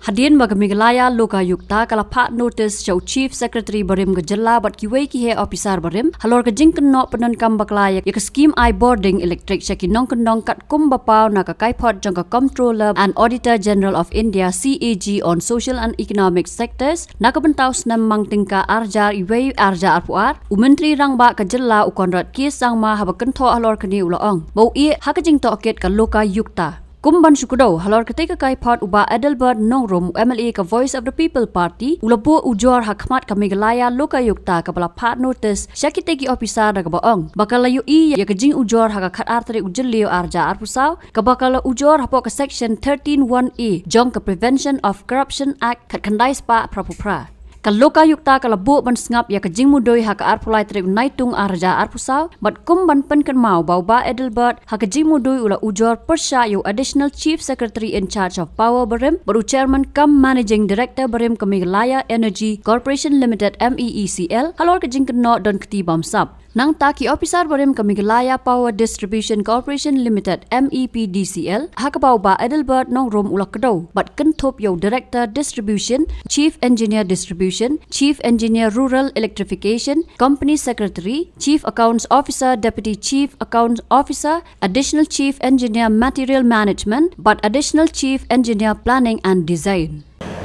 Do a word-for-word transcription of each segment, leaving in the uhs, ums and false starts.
Hadien ba ka Meghalaya Lokayukta ka la phah notice sha u Chief Secretary barim ka jylla bad kiwei ki heh ophisar barim halor ka jingkynnoh pyndonkam bakla ïa ka skim ai bording elektrik sha ki nongkyndong katkum ba paw na ka kaiphod jong ka Comptroller and Auditor General of India, C A G, on social and economic sectors, na ka bynta u snem mang tyngka ar hajar wei ar hajar arphew ar, u Myntri Rangbah ka jylla u Conrad K Sangma haba kynthoh halor kane u la ong ba u ïeh ha ka jingtohkit ka Lokayukta. Kum ban shu kdew halor katei ka kaiphod, u Bah Adelbert Nongrum, u M L A ka Voice of the People Party, u la buh ujor ha khmat ka Meghalaya Lokayukta kaba la phah notice sha kitei ki ophisar da kaba ong ba ka la ïohi ïa ka jingujor ha ka khatar tarik u Jylliew ar hajar arphew saw, kaba ka la ujor hapoh ka Section thirteen one A jong ka Prevention of Corruption Act khatkhyndai spah phraphew phra. Ka Lokayukta ka la buh ban sngap ïa ka jingmudui ha ka arphew lai tarik u Naitung ar hajar arphew saw, bad kum ban pynkynmaw ba u Bah Adelbert ha ka jingmudui u la ujor pyrshah ïa u Additional Chief Secretary in charge of Power barim bad u Chairman cum Managing Director barim ka Meghalaya Energy Corporation Limited, M E E C L, halor ka jingkynnoh don kti bymsap. Nangta ki ophisar barim ka Meghalaya Power Distribution Corporation Limited, M E P D C L, ha kaba u Bah Adelbert Nongrum u la kdew bad kynthup ïa u Director Distribution, Chief Engineer Distribution, Chief Engineer Rural Electrification, Company Secretary, Chief Accounts Officer, Deputy Chief Accounts Officer, Additional Chief Engineer Material Management bad Additional Chief Engineer Planning and Design.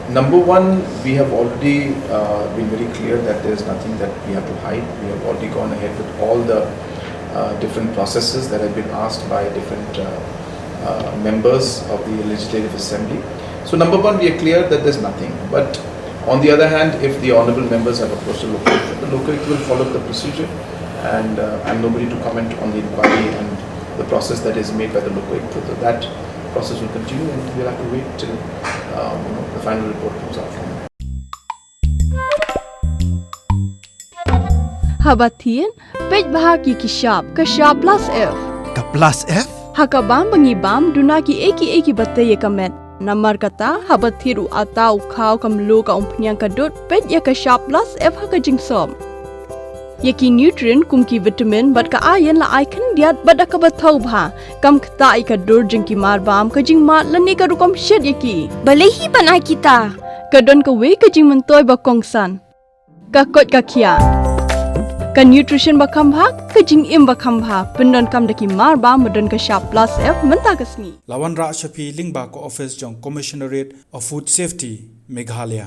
Number one, we have already uh, been very clear that there is nothing that we have to hide. We have already gone ahead with all the uh, different processes that have been asked by different uh, uh, members of the Legislative Assembly. So, number one, we are clear that there's nothing. But on the other hand, if the honorable members have approached the local, the local will follow the procedure, and uh, I'm nobody to comment on the inquiry and the process that is made by the local. So that process will continue, and we'll have to wait till um, you know, the final report comes out from them. Haba thied, peit bha ki ki shap, ka shap plus F. Ka plus F? Ha ka bam ba ngi bam, duna ki ei ki ei ki ba tei ïa ka met. Namar kata, haba thied u ata, u khaw, ka mluh, ka umphniang, ka dud, peit ïa ka shap plus F ha ka jingsop. Ïa ki nutrient kum ki vitamin bad ka iron la ai khyndiat bad da kaba thaw bha. Kam ktah ïa ka dur jong ki mar bam, ka jingmad lane ka rukom shet ïa ki. Balei hi ban ai kita? Ka don kawei ka jingmyntoi ba kongsan. Ka koit ka khiah. Ka nutrition ba kham bha, ka jingim ba kham bha. Pyndonkam da ki mar bam ba don ka shap plus F mynta ka sngi. La wanrah sha phi lyngba ka office jong Commissionerate of Food Safety, Meghalaya.